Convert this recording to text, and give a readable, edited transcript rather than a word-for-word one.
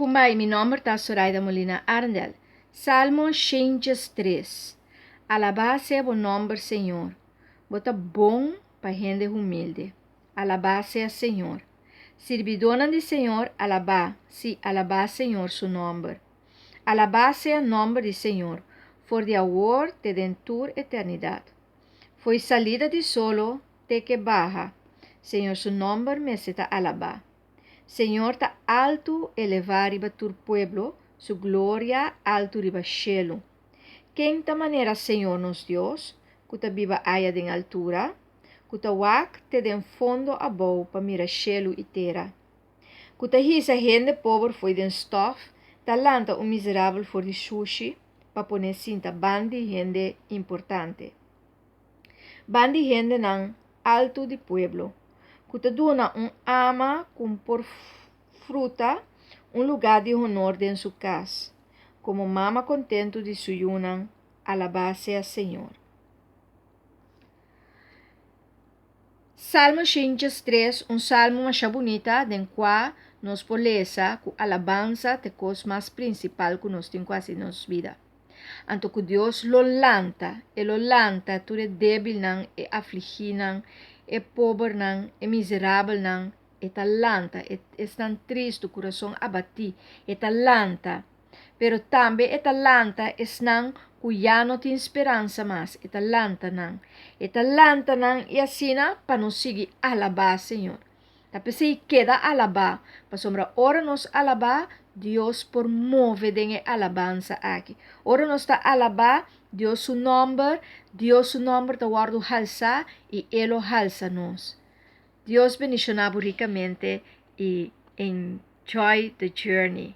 Kumbai, mi nomber ta Soraida Molina Arndel. Salmo 103. Alabá sea bo nomber, Señor. Bo ta bon pa hende humilde. Alabá sea Señor. Sirbidónan di Señor, alabá, sí, alabá Señor su nomber. Alabá sea nomber di Señor, for di awor te den tur eternidat. Fo'i salida di solo te ke baha, Señor su nomber mester ta alabá. Señor ta altu elevá riba tur pueblo, su gloria altu riba shelu. Ken ta manera Señor nos Dios, ku ta biba aya den altura, ku ta wak te den fondo abou pa mira shelu i tera? Ku ta hisa hende pober fo'i den stòf, ta lanta un miserabel for di shushi pa pon'é sinta ban di hende importante. Ban di hendenan altu di pueblo, ku ta duna un ama ku por fruta un lugá di honor den su kas, komo mama kontentu di su yunan, alabá sea Señor. Salmo 103, un salmo masha bunita den kua nos por lesa ku alabansa ta e kos mas prinsipal ku nos tin ku hasi den nos bida. Anto ku Dios lo lanta, e lo lanta tur e débilnan, e afligínan, e pobernan, e miserabelnan, e ta lanta e esnan tristu, kurason abatí, e ta lanta. Pero tambe e ta lanta esnan ku ya no tin speransa mas, e ta lanta nan. E ta lanta nan i asina pa nos sigui alabá Señor. Ta p'esei keda alabá, pasobra ora nos alabá, Dios por move den e alabansa aki. Ora nos ta alabá Dios su nòmber, Dios su nòmber ta wòrdu halsá i E lo halsa nos. Dios bendishoná bo rikamente i enjoy the journey.